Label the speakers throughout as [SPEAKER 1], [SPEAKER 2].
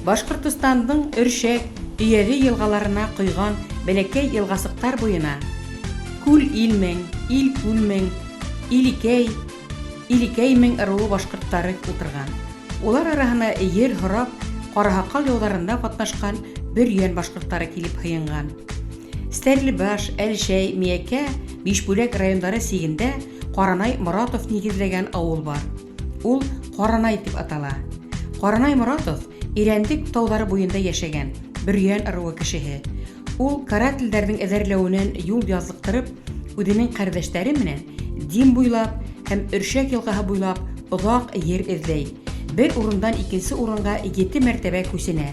[SPEAKER 1] Башҡортостандың Өршәк, Өйәҙе йылғаларына ҡойған бәләкәй йылғасыҡтар буйына Күл Илмең, Ил Күлмең, Илекәй, Илекәймең ырыуы башҡорттары ултырған. Улар араһына ер һорап, Ҡараһаҡал яуҙарында ҡатнашҡан Бөрйән башҡорттары килеп һыйынған. Стәрлебаш, Әлшәй, Миәкә, Бишбүләк райондары сигендә Ҡаранай Моратов нигеҙләгән ауыл бар. Ул Ҡаранай дип атала. Ҡаранай Моратов Ирәндек тауҙары буйында йәшәгән Бөрйән ыруы кешеһе. Ул карательдәрҙең эҙәрләүенән юл яҙлыҡтырып, үҙенең ҡәрҙәштәре менән Дим буйлап һәм Өршәк йылғаһы буйлап оҙаҡ ер эҙләй, бер урындан икенсе урынға ете мәртәбә күсенә.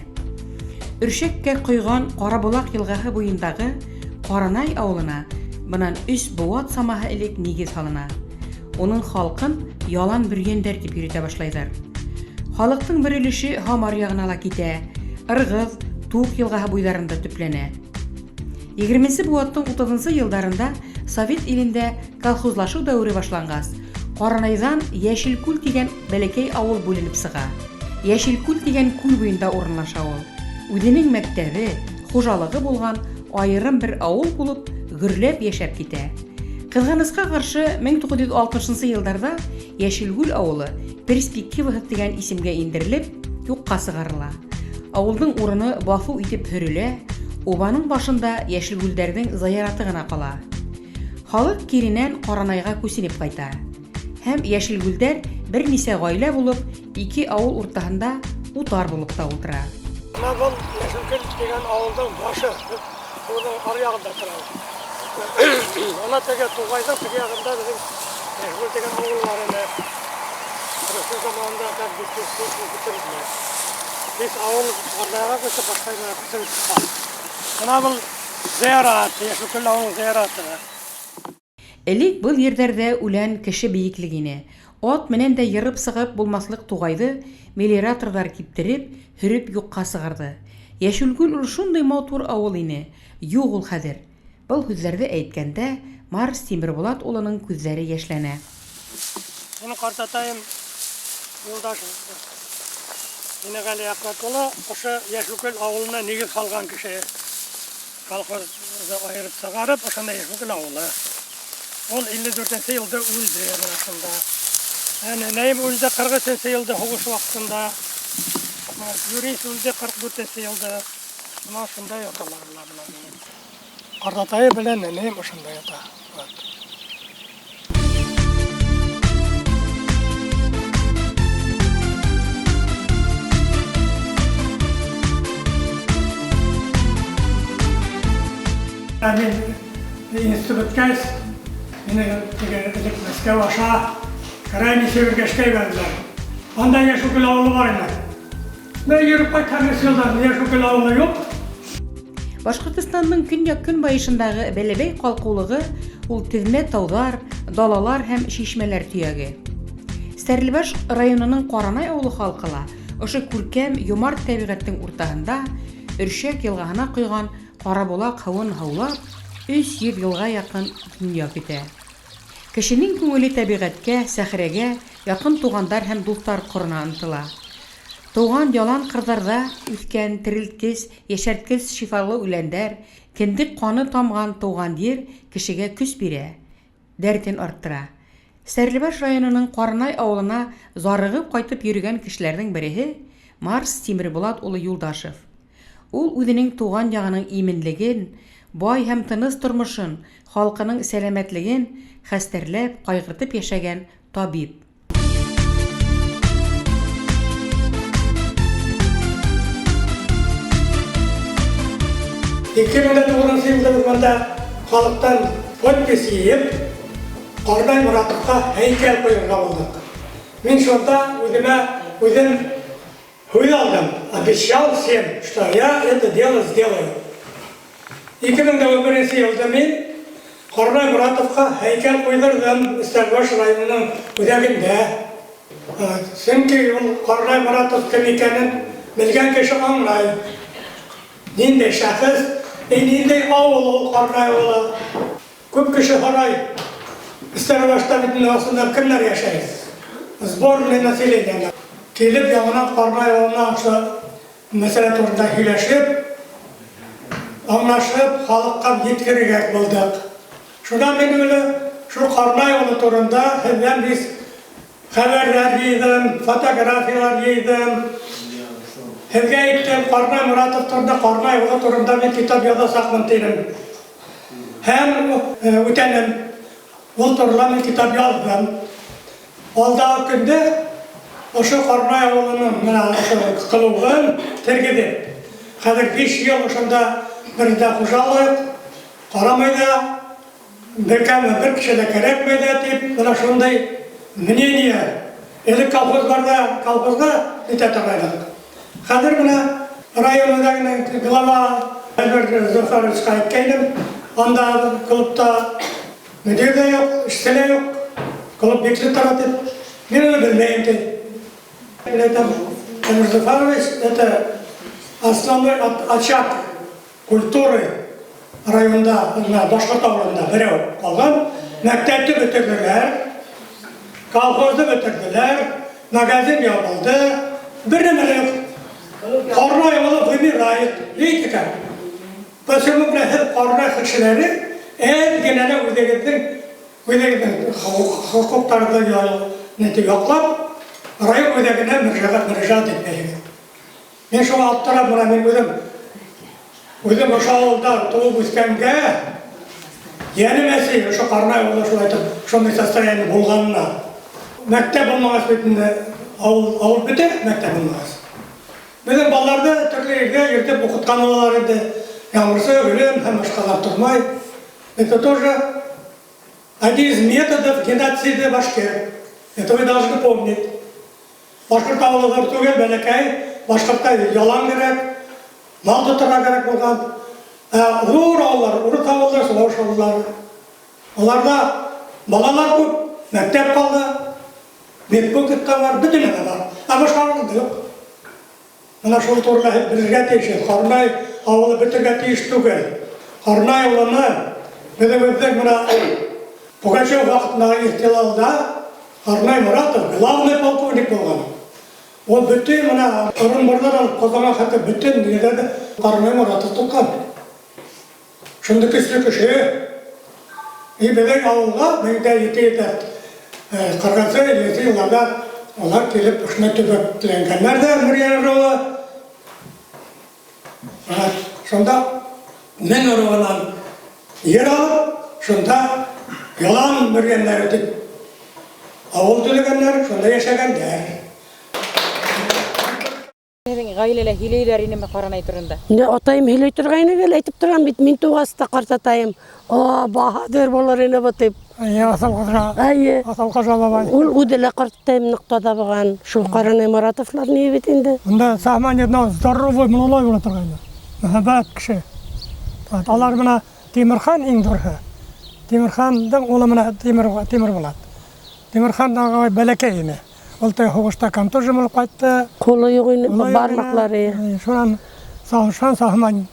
[SPEAKER 1] Өршәккә ҡойған Ҡараболаҡ йылғаһы буйындағы Ҡаранай ауылына бынан өс быуат самаһы элек нигеҙ һалына. Уның халҡын ялан бөрйәндәр дип йөрөтә башлайҙар. Халыҡтың бер өлөшө Һамар яғына ла китә, Ырғыҙ, Туҡ йылғаһы буйҙарында төпләнә. Егерменсе быуаттың утыҙынсы йылдарында Совет илендә колхозлашыу дәүере башланғас, Ҡаранайҙан Йәшелкүл тигән бәләкәй ауыл бүленеп сыға. Йәшелкүл тигән күл буенда урынлаша ул. Үзенең мәктәбе, хужалығы булган аерым бер авыл булып, гөрләп яшәп китә. Кызганыска каршы, 1960 нчы елларда Яшелгүл авылы перспективасыз дигән исемгә индерелеп, юкка чыгарыла. Авылның урыны баҫыу итеп һөрелә, обаның башында яшелгүлдәрнең зыяраты гына кала. Халык киренән Каранайга күченеп кайта. Һәм яшелгүлдәр берничә гаилә булып, ике авыл уртаһында утар булып та утыра.
[SPEAKER 2] Менә был Яшелкүл дигән авылдың башы. Суның аръягында тора ул. Ана теге тугайның теге ягында безнең Яшелкүл дигән авыл бар иде. Русия заманында как бик тиз бетерделәр. Весь авыл Горнайга күчеп, башка җиргә күчереп чыккан. Менә был зыярат, Яшелкүл авылының зыяраты.
[SPEAKER 1] Элек был ерҙәрҙә үлән кеше бейеклек ине. Ат менән дә йырып сығып булмаҫлыҡ туғайҙы мелиораторҙар киптереп, һөрөп юҡҡа сығарҙы. Йәшелгүл ул шундай матур ауыл ине, юҡ ул хәҙер. Был һүҙҙәрҙе әйткәндә Марс Тимербулат улының күҙҙәре йәшләнә.
[SPEAKER 2] Минең картатаем Юлдаш Минегали Әхмәт улы ошо Йәшелкүл ауылына нигеҙ һалған кеше. Колхозды айырып сығарып, ошонда Йәшелкүл ауылы. Ул 54 нче елда үлде менә шунда. Ә нәнәем үлде 43 нче елда һугыш вакытында. Юрис үлде 44 нче елда. Менә шунда яталар болар менә минем. Картатае белән нәнәем ошонда ята. Вот. Ә мин институт беткәч, мине теге элек Мәскәү аша Крайний Севергә эшкә җибәрделәр. Анда Яшүкел авылы бар иде. Мин йөреп кайткан өч елдан Яшүкел авылы юк.
[SPEAKER 1] Башкортостанның көньяк-көнбаешындагы Бәләбәй калкулыгы ул тезмә таулар, далалар һәм чишмәләр төяге. Стәрлебаш районының Каранай авылы халкы ла ошо күркәм, юмарт табигатьнең уртаһында Өршәк елгаһына койган Караболак һуын һаулап, 300 елга якын дөнья көтә. Кешенең күңеле табигатькә, сәхрәгә, якын тугандар һәм дуслар корына ынтыла. Туган ялан-кырдарда үскән терелткеч, яшәрткеч шифалы үләннәр, кендек каны тамган туган җир кешегә көч бирә, дәртен арттыра. Стәрлебаш районының Карнай авылына зарыгып кайтып йөргән кешеләрнең береһе, Марс Тимербулат улы Юлдашев. Ул үзенең туган ягының иминлеген, бай һәм тыныч тормышын, халкының сәламәтлеген хәстәрләп, кайгыртып яшәгән табиб.
[SPEAKER 2] 2009 елда без монда халыктан подпись җыеп, Кардай Моратовка һәйкәл куярга булдык. Мин шунда үземә үзем һүз алдым, обещал всем, что я это дело сделаю. 2011 елда мин Кардай Моратовка һәйкәл куйдырдым Стәрлебаш районының үзәгендә. Чөнки ул Кардай Моратов кем икәнен белгән кеше аңлай. Нинди шәхес, и нинди авыл ул Кардай авылы. Күп кеше һорай, Стәрлебашта бит инде астында кемнәр яшәй? Сборное население. Килеп яңадан Кардай авылына ошо. мәсьәлә турында һөйләшеп, аңлашып, халыкка еткерергә булдык. Шунда мин әле шул Карнай авылы турында һеҙҙән бик хәбәрләр йыйҙым, фотографиялар йыйҙым. Һеҙгә әйттем, Карнай Моратов турында, Карнай авылы турында мин китап яҙасаҡмын тинем. Һәм үтәнем. Ул турында мин китап яҙҙым. Алдағы көндә ошо Карнай авылының менә ошо клубын тергеҙеп. Хәҙер 5 йыл ошонда берҙә хужалыҡ ҡарамай ҙа, беркем бер кеше лә кәрәкмәй ҙә тип, менә шундай мнение. Элек колхоз барҙа, колхозға итә торғайныҡ. Хәҙер менә район үҙәгенең глава Альберт Зөфәровичҡа әйткәйнем, анда клубта мөдир ҙә юҡ, эшсе лә юҡ, клуб бикле тора тип. Мин уны белмәйем ти. Мин әйтәм, Альберт Зөфәрович, это основной очаг культуры районда, менә Башҡорт авылында берәү ҡалған. Мәктәпте бөтөрҙөләр, колхозды бөтөрҙөләр, магазин ябылды, бер нәмә лә юҡ. Карнай авылы вымирает. Видите как? Почему менә һеҙ Карнай кешеләре әҙ генә лә үҙегеҙҙең хоҡуҡтарҙы яҡлап, район үҙәгенә мөрәжәғәт итмәйһегеҙ. Мин шуға аптырап, менә мин үҙем ошо ауылда тыуып үҫкәнгә, йәнем әсей, ошо Карнай авылы шулай итеп, шундай состояние булғанына. Мәктәп булмағас бит инде, ауыл бөтә, мәктәп булмағас. Беҙҙең балаларҙы төрлө ергә йөрөтөп уҡытҡан булалар инде. Ямғырсы, Гөлем һәм башҡалар тормай. Это тоже один из методов геноцида башкир. Это вы должны помнить. Башҡорт ауылы ҙур түгел, бәләкәй, башҡортта ялан кәрәк, мал тоторға кәрәк булған. Ә ҙур ауылдар, урыҫ ауылдар, суғыш ауылдары. Уларҙа балалар күп, мәктәп ҡалды, медпункт та бар, бөтөн нәмә бар. Ә башҡа ауылда юҡ. Менә шул турала белергә тейеш. Ҡарнай ауылы бөтөргә тейеш түгел. Ҡарнай ауылыны беҙҙең менә Пугачев ваҡытындағы ихтилалда Ҡарнай Моратов главный полковник булған. Ул бөтөн менә Ырымбурҙан алып Ҡазанға хәтле бөтөн ерҙәрҙе Ҡарнай Моратов тотҡан. Шундай көслө кеше. И беҙҙең ауылға 1740-сы йылдарҙа улар килеп ошондай төбәкләнгәндәр ҙә Мөрйән ырыуы. Шунда мең ырыуынан ер алып, шунда ялан мөрйәндәре тип ауыл төҙөгәндәр, шунда йәшәгәндәр.
[SPEAKER 1] Һеҙҙең ғаиләлә һөйләйҙәр инеме Ҡаранай турында?
[SPEAKER 3] Инде атайым һөйләй торғайны гел әйтеп торған бит, мин тыуғас та ҡартатайым. О, баһадир булыр ине был тип.
[SPEAKER 2] Әйе, Аҫыл Ҡужа,
[SPEAKER 3] Әйе.
[SPEAKER 2] Аҫыл Ҡужа бабай.
[SPEAKER 3] Ул үҙе лә ҡартатайым ныҡ таҙа булған. Шул Ҡаранай Моратовлар ни бит инде.
[SPEAKER 2] Унда Сахман здоровый молодой була торғайны. Мөһабәт кеше. Алар менә Тимерхан иң ҙурһы. Тимерхандың улы менә Тимер Булат. Тимерхан ағай бәләкәй ине. Ул та һуғышта контужен булып ҡайтты.
[SPEAKER 3] Ҡулы юҡ ине,
[SPEAKER 2] Улай
[SPEAKER 3] бармаҡлары.
[SPEAKER 2] ине. Шунан Сахман Сахман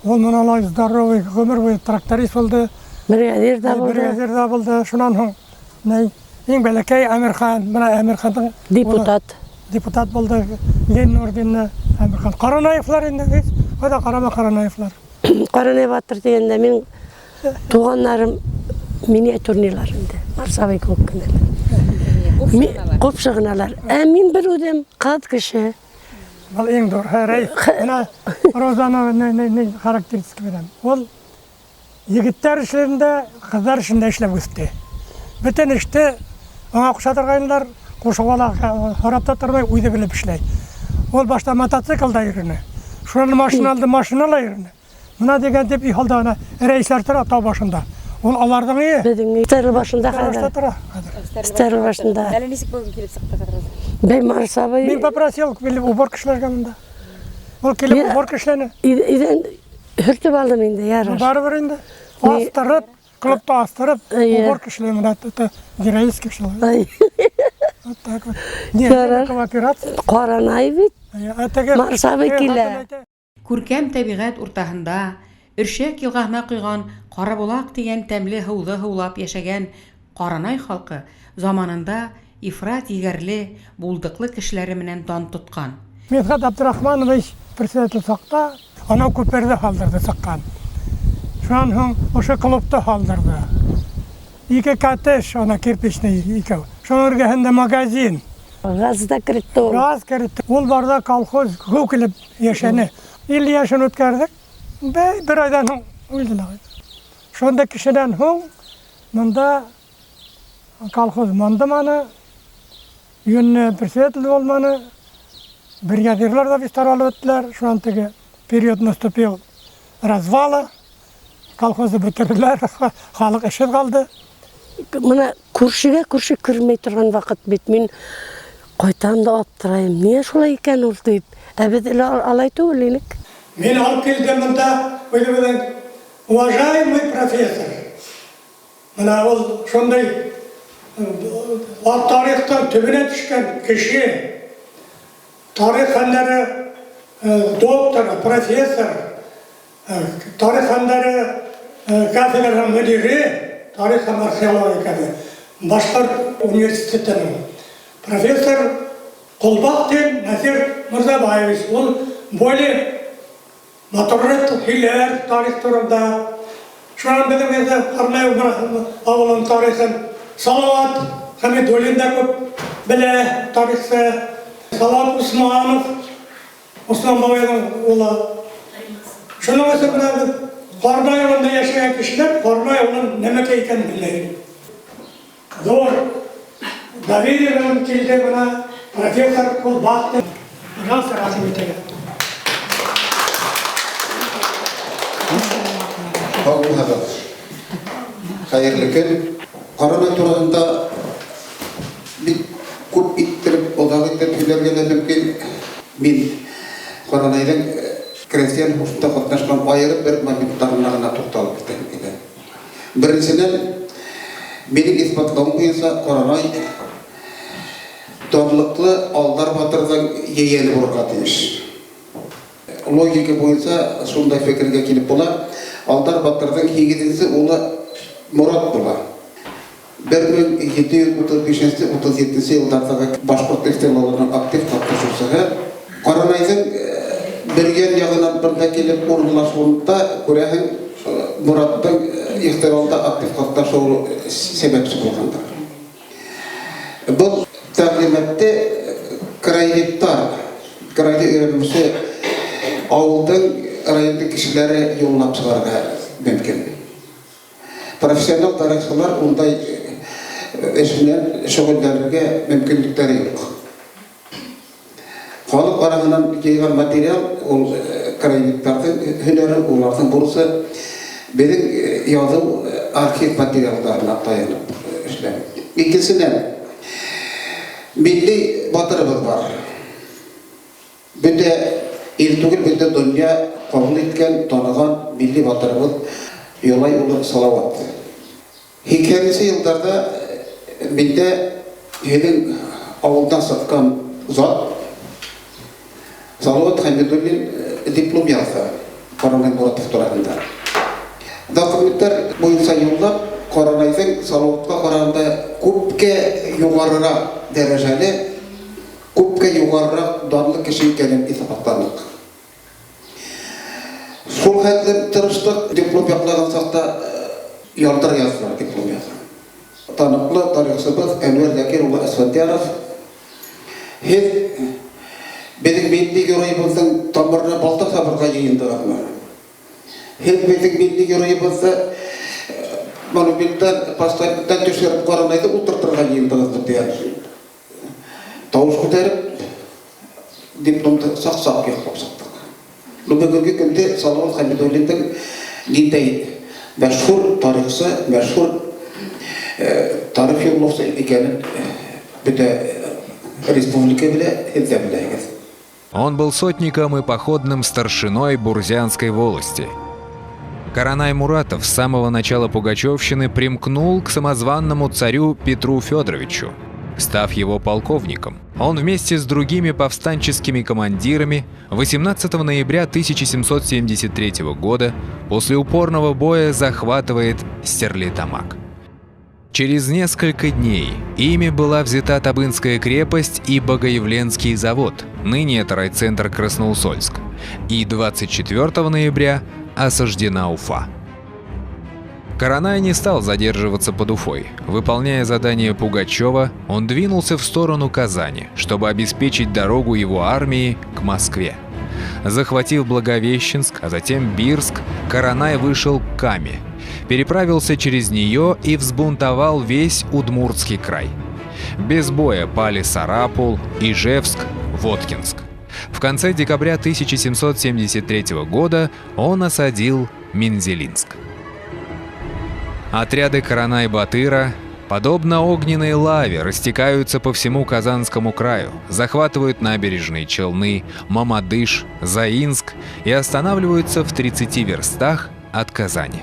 [SPEAKER 2] ул менә здоровый ғүмер буйы тракторист булды.
[SPEAKER 3] Бригадир ҙа булды.
[SPEAKER 2] Бригадир ҙа булды. Шунан һуң ни иң бәләкәй Әмирхан, менә Әмирхандың
[SPEAKER 3] Депутат.
[SPEAKER 2] депутат булды. Ленин орденына Әмирхан. Ҡаранаевлар инде бит. Ҡайҙа ҡарама Ҡаранаевлар.
[SPEAKER 3] Ҡаранай батыр тигәндә мин туғандарым миниатюрныйлар инде. Марсабай кеүек кенәләр. Ҡупшы ғыналар. Ә мин бер үҙем ҡыҙ кеше.
[SPEAKER 2] Был иң ҙур рәйес. Менә Розаны ни характеристика бирәм. Ул егеттәр эшләрендә, ҡыҙҙар эшендә эшләп үҫте. Бөтөн эште аңа ҡуша торғайнылар, ҡушыуға ла һорап та тормай, үҙе белеп эшләй. Ул башта мотоциклда йөрөнө. Шунан машина алды, машинала йөрөнө. Менә дигән тип өй алдына рәйесләр тора тау башында. Ул аларҙың өйө.
[SPEAKER 3] Беҙҙең өй башында
[SPEAKER 2] Башта
[SPEAKER 3] хәҙер.
[SPEAKER 2] тора хәҙер.
[SPEAKER 3] Өҫтәл башында.
[SPEAKER 1] Әле нисек бөгөн килеп сыҡты хәҙер?
[SPEAKER 3] Бей Марсабай
[SPEAKER 2] Мин попросил килеп уборка эшләргә монда. Ул килеп уборка эшләне.
[SPEAKER 3] Өйҙән һөртөп алдым инде, ярар.
[SPEAKER 2] Барыбер инде астырып, клубта астырып, уборка эшләй менә это героический эшләй.
[SPEAKER 3] Ай,
[SPEAKER 2] Вот так вот. Не,
[SPEAKER 3] Ярар.
[SPEAKER 2] операция.
[SPEAKER 3] Ҡаранай бит.
[SPEAKER 2] Ә теге
[SPEAKER 3] Марсабай килә.
[SPEAKER 1] Күркәм тәбиғәт уртаһында Өршәк йылғаһына ҡойған Ҡараболаҡ тигән тәмле һыуҙы һыулап йәшәгән Ҡаранай халҡы заманында ифрат егәрле, булдыҡлы кешеләре менән дан тотҡан.
[SPEAKER 2] Мидхәт Абдрахманович председатель саҡта анау күперҙе һалдырҙы сыҡҡан. Шунан һуң ошо клубты һалдырҙы. Ике коттедж, ана кирпичный икәү. Шуның эргәһендә магазин.
[SPEAKER 3] Газ да керетте ул.
[SPEAKER 2] Газ керетте. Ул барҙа колхоз геү килеп йәшәне. 50 йәшен үткәрҙек. Бер айҙан һуң үлде лә. Шунда кешенән һуң мында колхоз мандыманы, йүнле председатель булманы, бригадирлар да бит таралып бөттөләр. Шунан теге период наступил развала, колхозды бөтөрҙөләр, халыҡ эшһеҙ ҡалды.
[SPEAKER 3] Мына күршегә күрше кермәй торған ваҡыт бит. Мин ҡайтам да аптырайым. Ниңә шулай икән ул тип. Ә беҙ алай түгел инек.
[SPEAKER 2] Мин алып килдем мында үҙебеҙҙең уважаемый профессор. Мына ул шундай тарихтың төбөнә төшкән кеше. Тарих фәндәре докторы, профессор, тарих фәндәре кафедраның мөдире, тарих һәм археология кафедрасы, Башҡорт университетының профессор Ҡолбаҡтин Нәзир Мырзабаевич. Ул более матурыраҡ һөйләр тарих турында. Шунан беҙҙең инде Ҡарнай ауылының тарихын Салават Хәмидуллин да күп белә тарихсы. Салават Усманов, Усман бабайҙың улы. Шуның өсөн бына беҙ Ҡарнай ауылында йәшәгән кешеләр Ҡарнай ауылының нәмәкәй икәнен белмәй. Ҙур доверие менән килде бына профессор Ҡолбаҡтин. Пожалуйста, рәхим итегеҙ.
[SPEAKER 4] Һаумыһығыҙ. Хәйерле көн. Ҡаранай тураһында бик күп иттереп, оҙаҡ итеп һөйләргә лә мөмкин. Мин Ҡаранайҙың крәҫтиән һуғышында ҡатнашҡан айырым бер моменттарына ғына туҡталып китәһем килә. Беренсенән, минең иҫбатлауым буйынса Ҡаранай данлыҡлы Алдар батырҙың ейәне булырға тейеш. Логика буйынса шундай фекергә килеп була. Алдар батырҙың һигеҙенсе улы Морат була. 1735-37 йылдарҙағы башҡорт ихтилалының актив ҡатнашыусыһы Ҡаранайҙың бергән яғынан бында килеп урынлашыуында күрәһең Мораттың ихтилалда актив ҡатнашыуы сәбәпсе булғандыр. Был тәғлимәтте краеведтар, крайҙы өйрәнеүсе ауылдың райондың кешеләре юллап сығарырға мөмкин. Профессионал тарихсылар ундай эш менән шөғөлләнергә мөмкинлектәре юҡ. Халыҡ араһынан йыйған материал ул краеведтарҙың һөнәре, уларҙың бурысы. Беҙҙең яҙыу архив материалдарына таянып эшләй. Икенсенән, милли батырыбыҙ бар. Бөтә ил түгел, бөтә донъя ҡабул иткән, таныған милли батырыбыҙ Юлай улы Салауат. Һикһәненсе йылдарҙа миндә һеҙҙең ауылдан сыҡҡан зат Салауат Хәмидуллин диплом яҙҙы Ҡаранай Моратов тураһында. Документтар буйынса юллап, Ҡаранайҙың Салауатҡа ҡарағанда күпкә юғарыраҡ дәрәжәле, күпкә юғарыраҡ данлы кеше икәнен иҫбатланыҡ. Шул хәтлем тырыштыҡ, диплом яҡлаған саҡта ярҙыр яҙҙылар диплом яҙҙы. Таныҡлы тарихсыбыҙ Әнүәр Закир улы Әсфәндияров, һеҙ беҙҙең милли геройыбыҙҙың тамырына балта сабырға йыйындығыҙмы? Һеҙ беҙҙең милли геройыбыҙҙы монументтан, постаменттан төшөрөп Ҡаранайҙы ултыртырға йыйындығыҙмы тигән тауыш күтәреп, дипломды саҡ-саҡ яҡлап сыҡтыҡ. Бөгөнгө көндә Салауат Хәмидуллиндың ниндәй мәшһүр тарихсы, мәшһүр тарих юллаусы икәнен бөтә республика белә, һеҙ ҙә беләһегеҙ.
[SPEAKER 5] Он был сотником и походным старшиной Бурзянской волости. Каранай Муратов с самого начала пугачевщины примкнул к самозванному царю Петру Федоровичу, став его полковником. Он вместе с другими повстанческими командирами 18 ноября 1773 года после упорного боя захватывает Стерлитамак. Через несколько дней ими была взята Табынская крепость и Богоявленский завод, ныне это райцентр Красноусольск, и 24 ноября осаждена Уфа. Каранай не стал задерживаться под Уфой. Выполняя задание Пугачева, он двинулся в сторону Казани, чтобы обеспечить дорогу его армии к Москве. Захватив Благовещенск, а затем Бирск, Каранай вышел к Каме, переправился через нее и взбунтовал весь Удмуртский край. Без боя пали Сарапул, Ижевск, Воткинск. В конце декабря 1773 года он осадил Мензелинск. Отряды Каранай-Батыра, подобно огненной лаве, растекаются по всему Казанскому краю, захватывают набережные Челны, Мамадыш, Заинск и останавливаются в 30 верстах от Казани.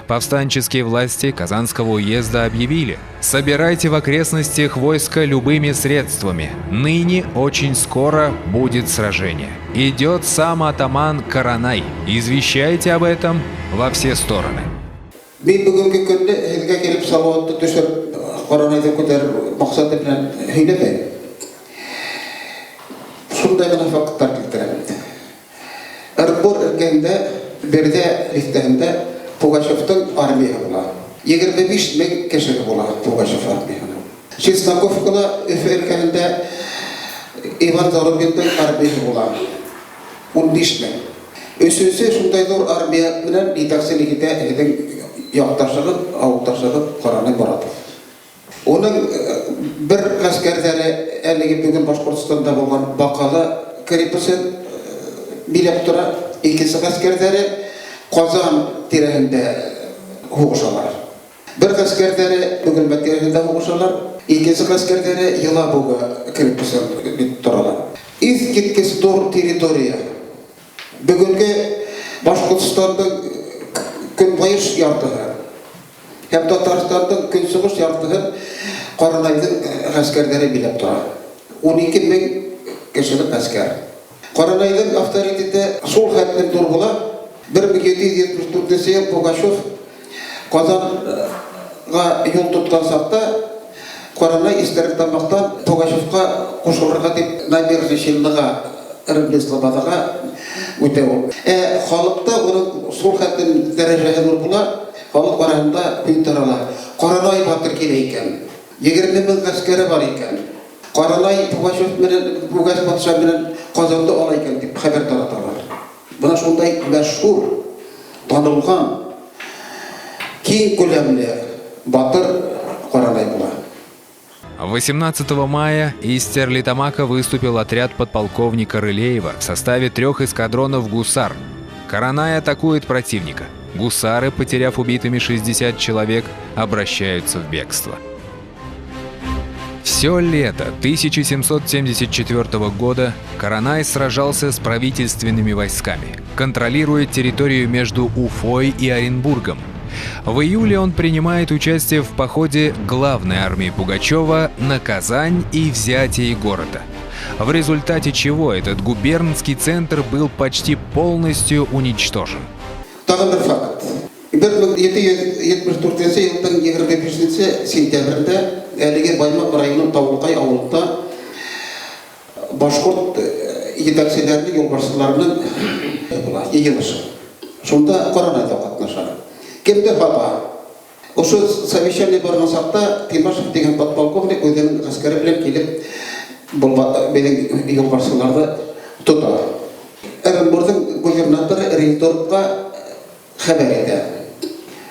[SPEAKER 5] Повстанческие власти Казанского уезда объявили: «Собирайте в окрестностях войско любыми средствами. Ныне очень скоро будет сражение. Идет сам атаман Каранай. Извещайте об этом во все стороны».
[SPEAKER 4] Мин бөгөнгө көндө һеҙгә килеп Салауатты төшөрөп Ҡоранайҙы күтәрер маҡсаты менән һөйләмәйем. Шундай ғына факттар килтерәм. Ырымбур эргәһендә, Берҙә биҫтәһендә Пугачевтың армияһы була. 25 мең кеше була Пугачев армияһының. Чесноковкала Өфө эргәһендә Иван Зарубиндың армияһы була. 15 мең. Өсөнсө шундай ҙур армия менән етәкселек итә һеҙҙең яҡташығыҙ, ауылдашығыҙ Ҡоранай Моратов. Уның бер ғәскәрҙәре әлеге бөгөн Башҡортостанда булған Баҡалы крепосен биләп тора, икенсе ғәскәрҙәре Ҡазан тирәһендә һуғышалар. Бер ғәскәрҙәре Бөгелмә тирәһендә һуғышалар, икенсе ғәскәрҙәре Елабуга крепосен бит торалар. Иҫ киткес ҙур территория. Бөгөнгө Башҡортостандың көнбайыш яртыһы һәм Татарстандың көнсығыш яртыһын Ҡоранайҙың ғәскәрҙәре биләп тора. 12 мең кешелек ғәскәр. Ҡоранайҙың авторитеты шул хәтлем ҙур була. 1774 йыл Пугачев Ҡазанға юл тотҡан саҡта Ҡоранай Стәрлетамаҡтан Пугачевҡа ҡушылырға тип Набережный Челныға, Рыбный Слободаға үтә ул. Ә халыҡта уның шул хәтлем дәрәжәһе ҙур була, халыҡ араһында көй тарала. Ҡоранай батыр килә икән. 20 мең ғәскәре бар икән. Ҡоранай Пугачев менән Пугач батша менән Ҡазанды ала икән тип хәбәр тараталар. Бына шундай мәшһүр, танылған, киң күләмле батыр Ҡоранай була.
[SPEAKER 5] 18 мая из Стерлитамака выступил отряд подполковника Рылеева в составе 3 эскадронов гусар. Каранай атакует противника. Гусары, потеряв убитыми 60 человек, обращаются в бегство. Все лето 1774 года Каранай сражался с правительственными войсками, контролируя территорию между Уфой и Оренбургом. В июле он принимает участие в походе главной армии Пугачева на Казань и взятии города. В результате чего этот губернский центр был почти полностью уничтожен.
[SPEAKER 4] Тағы бер факт. 1774 йылдың 25 сентябрендә әлеге Баймаҡ районының Тауылҡай ауылында башҡорт етәкселәренең юлбашсыларының була йыйылышы. Шунда Ҡоранай ҙа ҡатнаша. Кемде һата? Ошо совещание барған саҡта Тимашев тигән подполковник үҙенең ғәскәре белән килеп был беҙҙең юлбашсыларҙы тота. Ырымбурҙың губернаторы Рейнсдорфҡа хәбәр итә.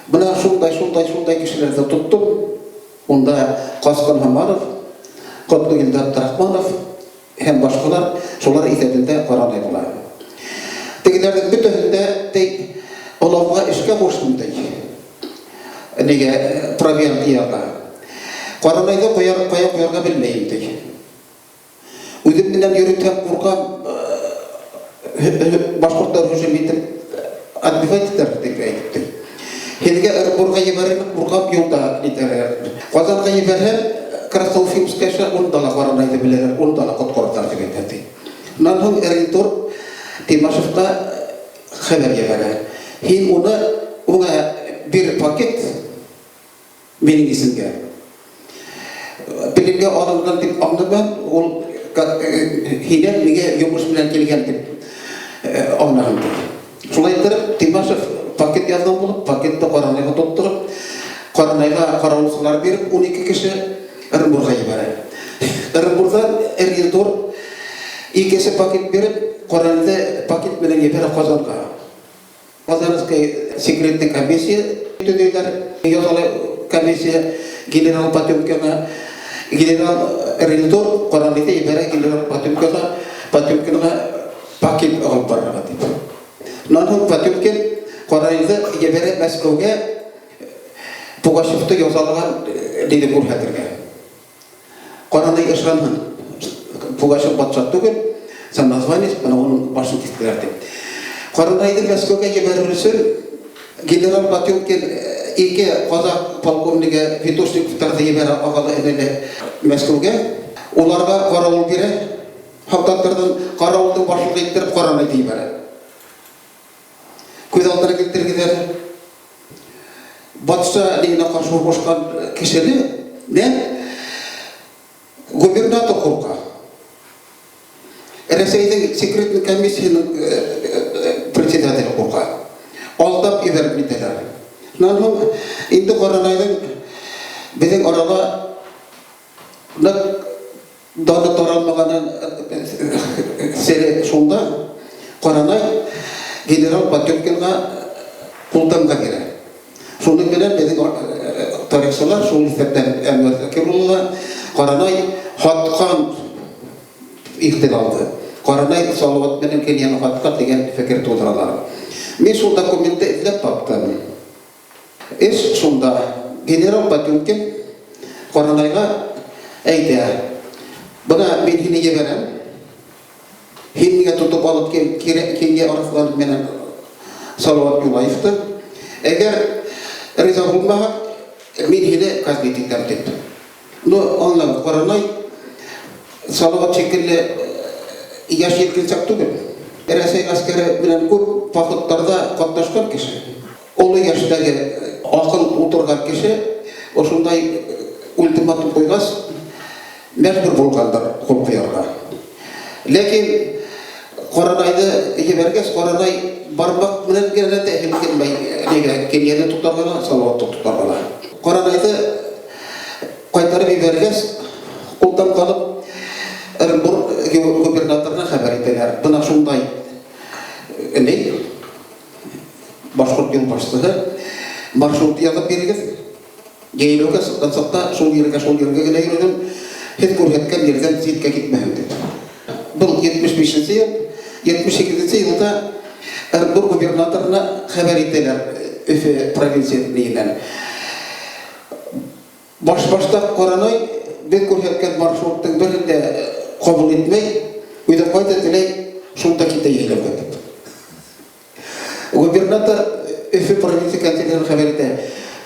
[SPEAKER 4] Бына шундай, шундай, шундай кешеләрҙе тоттом. Унда Ҡасҡын Һамаров, Ҡотлогилде Абдрахманов һәм башҡалар, шулар иҫәбендә Ҡоранай була. Тегеләрҙең бөтәһен дә тей олауға эшкә ҡуштым ти. Нигә провиант йыярға. Ҡоранайҙы ҡая ҡуярға белмәйем ти. Үҙем менән йөрөтһәм ҡурҡам, башҡорттар һөжүм итеп отбивать итәр тип әйтеп ти. Һеҙгә Ырымбурға ебәрһәм, ҡурҡам юлда нитәләр. Ҡазанға ебәрһәм, Красноуфимскайша унда ла Ҡоранайҙы беләләр, унда ла ҡотҡарҙар тип әйтә ти. Унан һуң Рейнсдорф Тимашевҡа хәбәр ебәрә. Һин уны уңа бер пакет Минең исемгә. Пленгә алынган дип аңлама, ул һинән миңә йомыш белән килгән дип аңлаган дип. Шулай иттереп, Тимашев пакет язган булып, пакетты Каранайга тоттырып, Каранайга каравылчылар биреп, 12 кеше Ырынбурга җибәрә. Ырынбурдан Эргилдор икенче пакет биреп, Каранайны пакет белән җибәрә Казанга. Казанской секретный комиссия төзиләр. Язалы комиссия генерал Потемкинга, генерал Рельдор Каранайны җибәрә генерал Потемкинга, Потемкинга пакет алып барырга дип. Шуннан соң Потемкин Каранайны җибәрә Мәскәүгә Пугачевты язалыган диде күрсәтергә. Каранай ышанһын, Пугачев патша түгел, самозванец, менә уның башын кистеләр дип. Каранайны Мәскәүгә җибәрер өчен генерал Потемкин ике казак полковнигы Витошниковтарны җибәрә агалы-энеле Мәскәүгә. Уларга каравыл бирә, һалдаттардан каравылның башлыгы иттереп Каранайны җибәрә. Күз алдына китерегез әле. Патша диненә каршы сугышкан кешене дә губернатор курка. Рәсәйнең секретный комиссиянең председателе курка. Алдап ебәреп китәләр. Шуннан соң инде Каранайның безнең арада нык Даны таралмаганын сере шунда, Каранай генерал Потемкинга култамга бирә. Шуның белән безнең тарихчылар, шул исәптән Әнвәр Закир улы да, Каранай һаткан ихтилалды. Каранай Салават белән Кенияне һаткан дигән фикер тудыралар. Мин шул документны эзләп таптым. Эш шунда, генерал Потемкин Каранайга әйтә, Бына мин һине ебәрәм, һин миңа тотып алып кил Кинья Арысланов менән Салават Юлаевты. Әгәр риза булмаһаң, мин һине казнить итәм, дип. Ну, аңлагыз, Каранай Салават шикелле яшь җилкенчәк түгел. Рәсәй гаскәре белән күп походларда катнашкан кеше. Олы яшьтәге акыл утырган кеше ошындай ультиматум куйгач, мәҗбүр булгандыр кул куярга. Ләкин Каранайны җибәргәч, Каранай бармак белән генә дә һелкенмәй, нигә, Кенияне тотарга ла, Салаватны тотарга ла. Каранайны кайтарып җибәргәч, кулдан калып, Ырынбур губернаторына хәбәр итәләр. Бына шундай ни, Башкорт юлбашчысы маршрут язып бирегез. Җәйләүгә чыккан чакта шул җиргә, шул җиргә генә йөрдем. Һез күрсәткән җирдән читкә китмәһен дип. Был 75 нче ел, 78 нче елда Ырынбур губернаторына хәбәр итәләр Өфе провинция ниеннән. Башбаштак Каранай без күрсәткән маршрутның берен дә кабул итмәй, үзе кайда теләй, шунда китә җәйләүгә дип. Губернатор Өфе провинция канцлерына хәбәр итә.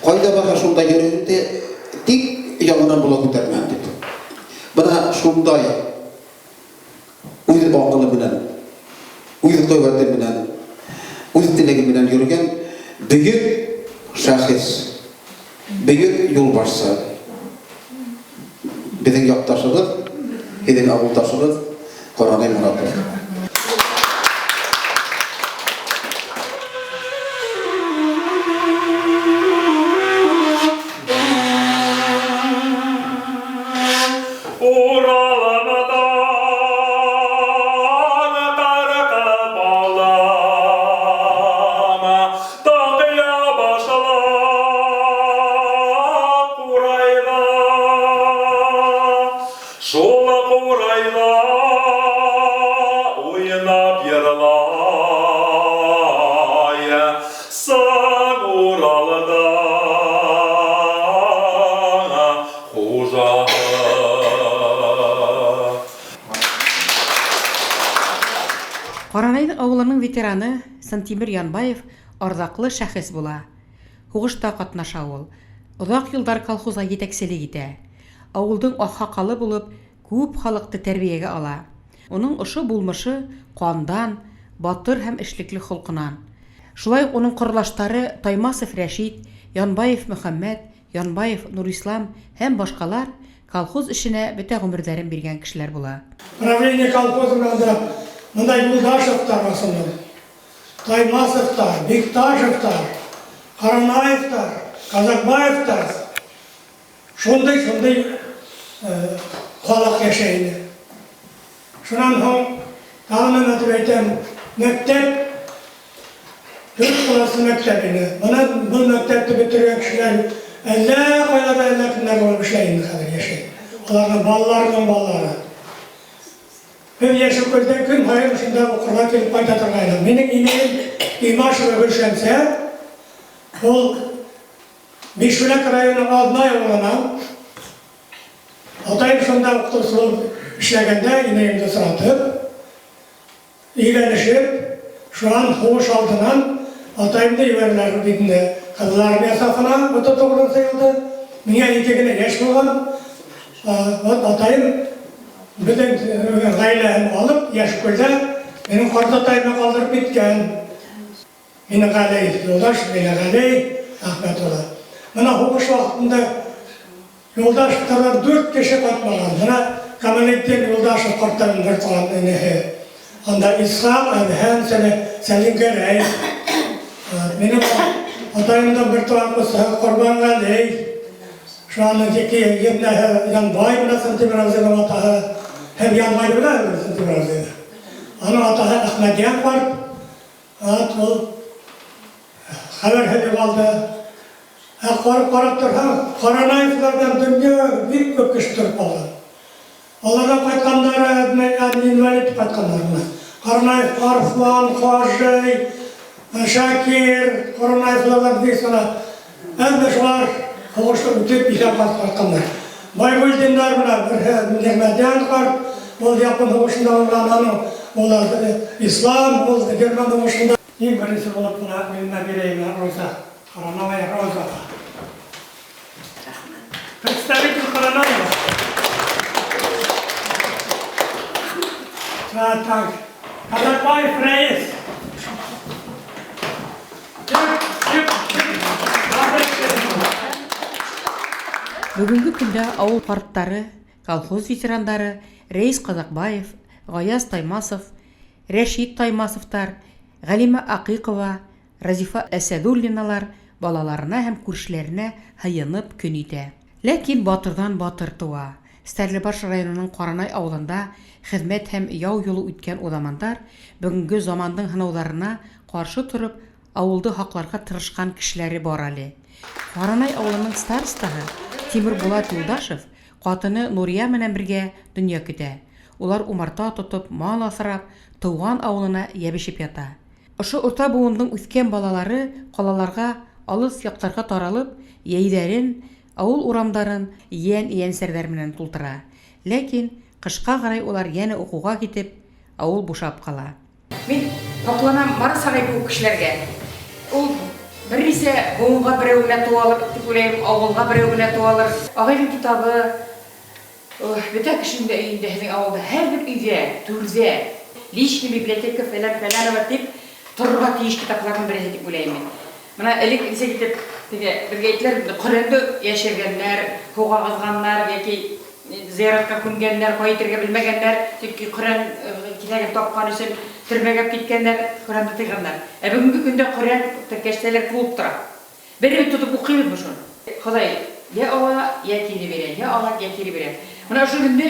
[SPEAKER 4] Кайда барса шунда йөрер инде, тик яңадан бола күтәрмәһен дип. Бына шундай үз акылы белән, үз куәте белән, үз теләге белән йөргән бөек шәхес, бөек юлбашчы. Безнең якташыбыз, безнең авылдашыбыз Каранай Моратов.
[SPEAKER 6] Курайда, шул курайда уйнап йырлай, Сан Уралда хуҗаһы.
[SPEAKER 1] Каранай авылының ветераны Сантимер Янбаев ардаклы шәхес була. Һугышта катнаша ул. Озак елдар колхозга җитәкчелек итә. Авылдың аксакалы булып, күп халыкты тәрбиягә ала. Уның ошы булмышы кандан, батыр һәм эшлекле холкынан. Шулай ук уның корылаштары Таймасов Рәшит, Янбаев Мөхәммәт, Янбаев Нурислам һәм башкалар колхоз эшенә бөтә гомерләрен биргән кешеләр була.
[SPEAKER 2] Правление колхозында да монда Юлдашевтар в основном, Таймасовтар, Бикташевтар, Каранаевтар, Казакбаевтар, шундый-шундый халык яшәй иде. Шуннан соң тагын әйтеп әйтәм, мәктәп дүрт класслы мәктәп иде. Моны бу мәктәпне бетергән кешеләр әллә кайларда әллә кемнәр булып эшләй инде хәзер яшәй. Аларның балаларының балалары. Без Яшелкүлдә көн һаен шунда укырга килеп кайта торгайдык. Минем инәем Имашева Гөлшәмсә, ул Бишбүләк районы Азнай авылыннан. Атаем шунда укытучы булып эшләгәндә инәемне соратып, өйләнешеп, шуннан һугыш алдыннан атаемны җибәрделәр бит инде Кызыл Армия сафына, 39 нчы елда. Миңа ике генә яшь булган. Вот атаем бөтен гаиләһен алып, Яшькүлдә минем картатаемны калдырып киткән. Минегалей Юлдаш Минегалей Әхмәт улы. Менә һугыш вакытында Юлдашевтардан дүрт кеше кайтмаган. Менә Камалетдин Юлдашев карттан бер туган энеһе. Анда Исхак, Әдһәм, Сәлимгәрәй. Минем атаемдан бер туган кызы Корбангалей. Шуның ике егетнәһе Янбай менә Сантимер абзыйның атаһы. Һәм Янбай белә Сантимер абзыйны. Аның атаһы Әхмәдиян карт. Ат ул хәбәрһез югалды. Ә карап карап торсаң, Каранаевлардан дөнья бик күп кеше торып калган. Алардан кайтканнары, инвалид кайтканнар менә. Каранаев Арслан, Хаҗи, Шакир, Каранаевлардан бик сана. Әмма шулар һугышны үтеп исән кайтканнар. Байбулдиннар менә берсе Нигъмәтҗан карт, ул Япон һугышында булган, аның улы Ислам, ул Герман һугышында. Иң беренче булып менә Милна Гиреевна Роза Каранаева Розага. Рәхмәт. Представитель Каранаева. Так, Казакбаев Рәис.
[SPEAKER 1] Бүгенге көндә авыл картлары, колхоз ветерандары Рәис Казакбаев, Гаяз Таймасов, Рәшит Таймасовтар, Галимә Акыйкова, Разифа Әсәдуллиналар балаларына һәм күршеләренә һыенып көн итә. Ләкин батырдан батыр туа. Стәрлебаш районының Каранай авылында хезмәт һәм яу юлы үткән узамандар бүгенге заманның һынауларына каршы торып, авылды һакларга тырышкан кешеләре бар әле. Каранай авылының старостаһы Тимербулат Юлдашев катыны Нурия менән бергә дөнья көтә. Улар умарта тотып, мал асрап, туган авылына ябешеп ята. Ошо урта буындың үскән балалары калаларга, алыс якларга таралып, йәйләрен, авыл урамдарын йән-йәнсәрләр менән тултыра. Ләкин кышка карай улар янә укуга китеп, авыл бушап кала. Мин һокланам Марс агай кебек кешеләргә. Ул берничә буынга берәү генә туалыр дип уйлыйм, авылга берәү генә туалыр. Агайның китабы бөтә кешенең дә өендә, һезнең авылда һәрбер өйдә, түрдә, личный библиотека фәлән фәләнова дип торырга тиеш китапларның бересе дип уйлыйм мин. Менә элек ничек итеп теге безгә әйттеләр бит инде, Коръәнне яшергәннәр, һуга агызганнар яки зыяратка күмгәннәр, кая итәргә белмәгәннәр, чөнки Коръән кисәген тапкан өчен төрмәгә киткәннәр, Коръәнне тыйганнар. Ә бүгенге көндә Коръән кәштәләр тулып тора. Беребез тотып укыйбызмы шуны? Ходай я ала, я кире бирә, я ала, я кире бирә. Менә шул көнне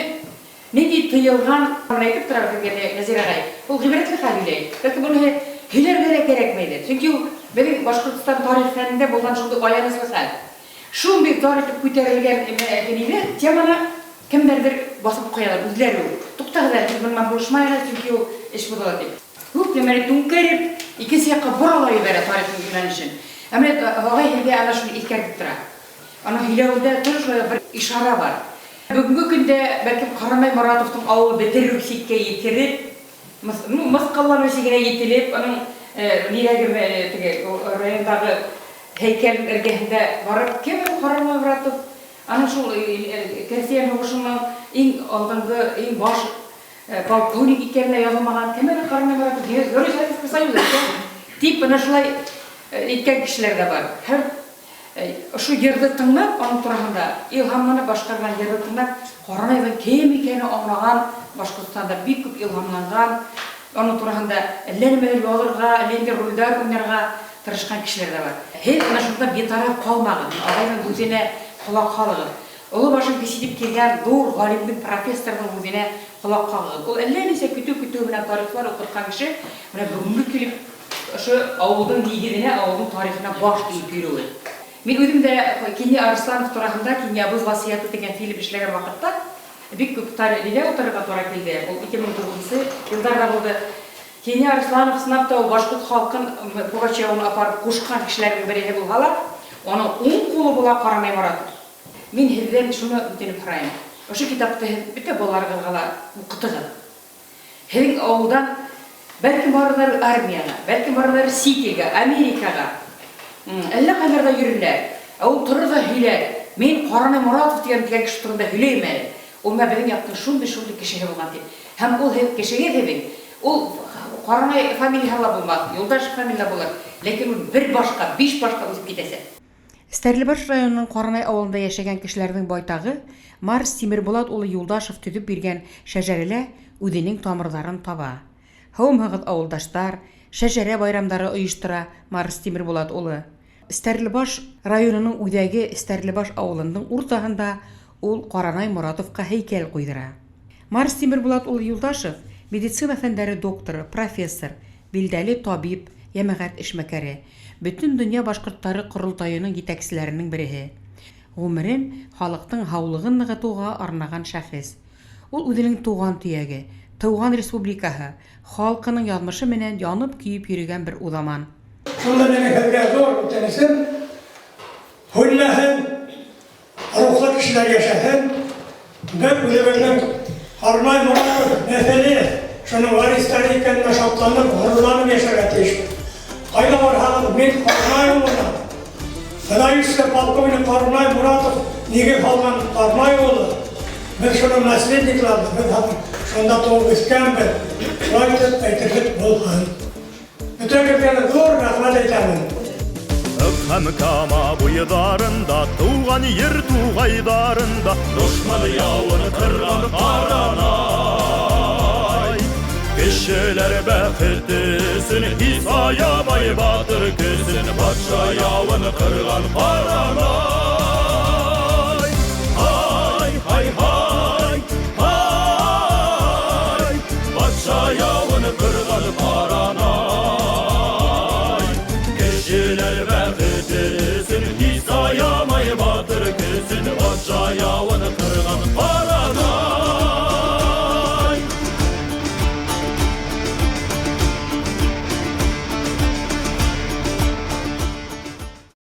[SPEAKER 1] нинди тыелган, менә әйтеп тора безгә Нәзир агай, ул гыйбрәтле хәл һөйләй. Бәлки моны һөйләргә дә кәрәкмидер. Чөнки ул безнең Башкортстан тарих фәнендә булган шундый аянычлы хәл. Шундый зар итеп күтәрелгән нине, теманы кемнәрдер басып куялар, үзләре үк. Туктагыз әле, без моннан булышмаек әле, чөнки ул эш бозыла дип. Күп нәмәне түңкәреп, икенче якка бора ла җибәрә тарихның юнәлешен. Ә менә агай һеҙгә ана шуны иҫкәртеп тора. Аның һөйләүендә тоже шулай ук бер ишара бар. Бөгөнгө көндә, бәлкем, Карамай Моратовтың авылы бетерү чиккә етереп, ну, мыскыллану чигенә етелеп, аның нирәге теге райондагы һәйкәл эргәһендә барып, кем ул Карамай Моратов? Аның шул крестьян һугышының иң алдынгы, иң баш полковник икәненә язылмаган, кем әле Карамай Моратов? Герой Советского Союза икән, дип, менә шулай әйткән кешеләр дә бар. Һәм Ошо йырҙы тыңлап, аның тураһында илһамланып башҡарған йырҙы тыңлап, Ҡаранайҙың кем икәнен аңлаған, Башҡортостанда бик күп илһамланған, аның тураһында әллә нимәләр яҙырға, әллә ниндәй ролдәр уйнарға тырышҡан кешеләр ҙә бар. Һеҙ бына шунда битараф ҡалмағыҙ, ағайҙың һүҙенә ҡолаҡ һалығыҙ. Оло башын кесе итеп килгән ҙур ғалимдың, профессорҙың һүҙенә ҡолаҡ ҡағығыҙ. Ул әллә нисә көтөү-көтөү менән тарихлар уҡытҡан кеше, менә бөгөнгө килеп ошо ауылдың нигеҙенә, ауылдың тарихына баш эйеп йөрөүе. Мин үҙем дә Кинйә Арысланов тураһында Кинйә абый васыяты тигән фильм эшләгән ваҡытта бик күп нигә утырырға тура килде. Ул 2009 йылдарҙа булды. Кинйә Арысланов ысынлап та ул башҡорт халҡын Пугачеваны апарып ҡушҡан кешеләрҙең береһе булһа ла, уның уң ҡулы була Ҡаранай Моратов. Мин һеҙҙән шуны үтенеп һорайым. Ошо китапты һеҙ бөтә балаларығыҙға ла уҡытығыҙ. Һеҙҙең ауылдан бәлкем барырҙар армияға, бәлкем барырҙар сит илгә, Америкаға. Әллә ҡайҙарҙа йөрөрләр. Ә ул торор ҙа һөйләр. Мин Ҡаранай Моратов тигән тигән кеше турында һөйләйем әле. Ул менә беҙҙең яҡтың шундай-шундай кешеһе булған тип. Һәм ул һеҙ кешегеҙ һеҙҙең. Ул Ҡаранай фамилияһы ла булмаҫ, Юлдашев фамилия булыр. Ләкин ул бер башҡа, биш башҡа үҫеп китәсәк. Стәрлебаш районының Ҡаранай ауылында йәшәгән кешеләрҙең байтағы Марс Тимербулат улы Юлдашев төҙөп биргән шәжәрәлә үҙенең тамырҙарын таба. Һаумыһығыҙ, ауылдаштар, шәжәрә байрамдары ойоштора Марс Тимербулат улы. Стәрлебаш районының үҙәге Стәрлебаш ауылының уртаһында ул Ҡаранай Моратовҡа һәйкәл ҡуйҙыра. Марс Тимербулат улы Юлдашев медицина фәндәре докторы, профессор, билдәле табип, йәмәғәт эшмәкәре, Бөтөн донъя башҡорттары ҡоролтайының етәкселәренең береһе. Ғүмерен халыҡтың һаулығын нығытыуға арнаған шәхес. Ул үҙенең тыуған төйәге, тыуған республикаһы, халҡының яҙмышы менән янып-көйөп йөрөгән бер уҙаман.
[SPEAKER 2] Шунда минең һеҙгә ҙур үтенесем, һүнмәһен, рухлы кешеләр йәшәһен. Беҙ үҙебеҙҙең Ҡаранай Моратов нәҫеле, шуның варистары икәненә шатланып, ғорурланып йәшәргә тейешбеҙ. Ҡайҙа барһағыҙ, мин Ҡаранай улынан, выдающийся полковник Ҡаранай Моратов нигеҙ һалған Ҡаранай улы. Беҙ шуның наследникларыбыҙ, беҙ хәҙер шунда тыуып үҫкәнбеҙ. Шулай итеп әйтерлек булһын. Бөтәгеҙгә лә ҙур рәхмәт әйтәмен.
[SPEAKER 6] Һәм Кама буйҙарында, тыуған ер туғайҙарында дошман яуын ҡырған Ҡаранай. Кешеләр бәхете өсөн һис аямай батыр көсөн, батша яуын ҡырған Ҡаранай. Һай, һай, һай, һай, батша яуын ҡырған Ҡаранай. Кешеләр бәхете өсөн һис аямай батыр көсөн, батша яуын